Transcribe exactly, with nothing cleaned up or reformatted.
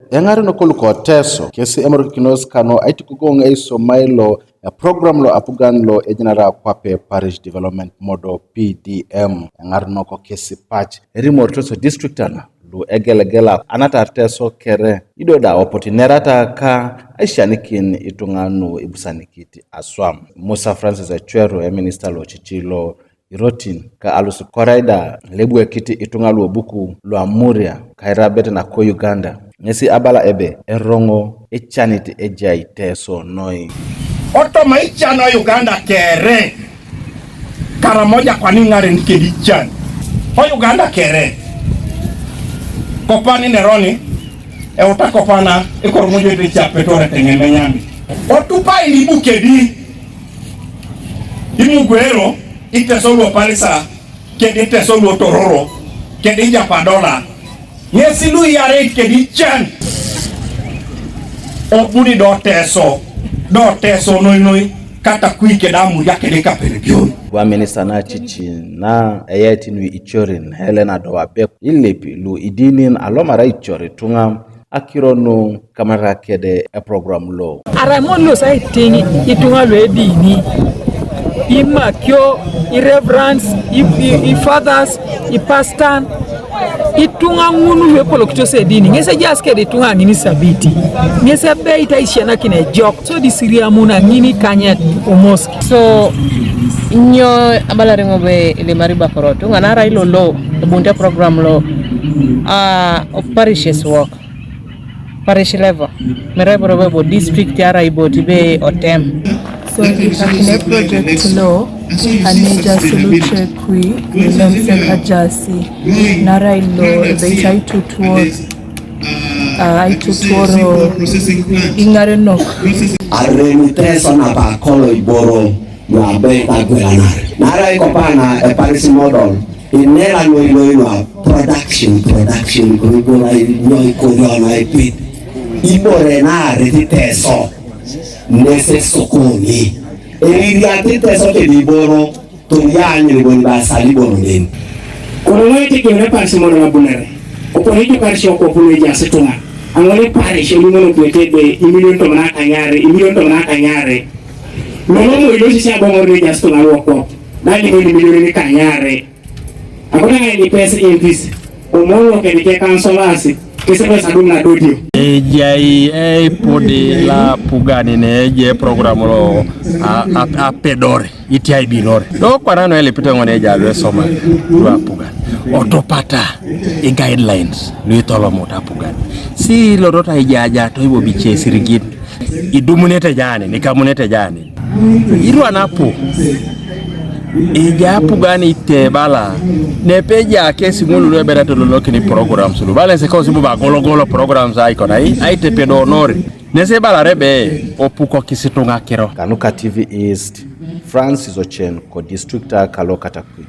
Eŋarenok luko Teso kesi emorikinos kanu aitukugoŋ eisomai lo eprogram lo apugan lo ejinara kwape Parish Development Model, P D M. Eŋarenok kesi pac erimor Teso district ana lu egelegela anatar Teso kere ido da opotinerata ka aisianikin ituŋa nu ibusanikit aswam. Musa Francis Ecweru, eminista lo cici lo irotin ka alusukorai da lebuekit ituŋa luobuku luamuria kairabet nako Uganda, ŋesi abala ebe eroŋo ecanit ejai Teso noi. Otoma ican o Uganda kere, Karamoja kwani ŋaren kedi ican o Uganda kere. Kopani neroni euta kopana ikoromojote icapetor eteŋemenyami. Otupa ilibu kedi imugwero Iteso luoparisa kedi Teso luotororo kedi ijapadola. Ŋesi luiyareit kedi ican obuni do Teso, do Teso noinoi kata kui keda amuria kede kaperebion. Wa minista na cici na eyet nu icorin Helena Dowabek ilip lu idinin alomara icor ituŋa akiro nu kamara kede eprogram lo. Arai mon los aitiŋ ituŋa lo edini, imakio, ireverends, i, i, i fathers, ipastan, ituŋa ŋun luepolokitos edini, ŋes ejaas kede ituŋa ŋini sabiti, ŋes ebeit aisianakin ejok, sodi siriamun aŋini kanyet omoski. So, nyo abalariŋo be ilimari bakoro tuŋa narai lolo ebunte program lo, ah, parishes work, parish level, mere boro be bo district ara iboti be otem. So ikakine project lo aneja suluche kui lilem sek ajasi narai lo ebeit aitutuor, ah, aitutuoro iŋarenok. Areni Teso napa kolo iboro luabe kagwelanar. Narai kopana eparis model inera loiloi lua production, production, kuigula nyoi kuriona ipit. Ibore na reti Teso nese sokoni. Eririati Teso kedi iboro tuŋ yaanyun bon basal iboro nen. Kono ŋo itegeune parish mono nabunere. Oponi ijo parish okopun ejaas ituŋa. Aŋole parish elumono kuete ebe imilion tomon akanyare, imilion tomon akanyare. Lolo moi lo sisi aboŋor ne ejaas ituŋa luokop. Naliŋo ni milionin kanyare. Akona ŋai ni pesa M Ps. Omolo kede ke councillors. Kese pesa dum na dodio. Ejai eipudi la pugani ne eje program lo a, a, apedore. Itiai binore. Do kwana no elipito ŋone eja lu esoma lu apugan. Otopata i guidelines lu itolomut apugan. Si lodota ijaja to ibobice sirigin. Idumunete jani, nikamunete jani. Irwa napu. Ija apugan itebala. Nepeja kesi ŋulu lu ebera tololokini programs lu. Bale se kosi buba gologolo programs aikona. Ai, aitepedonori. Nese balare be opukokis ituŋa akiro. Kanuka T V East, Francis Ochen, ko distrikta kalo Katakwi.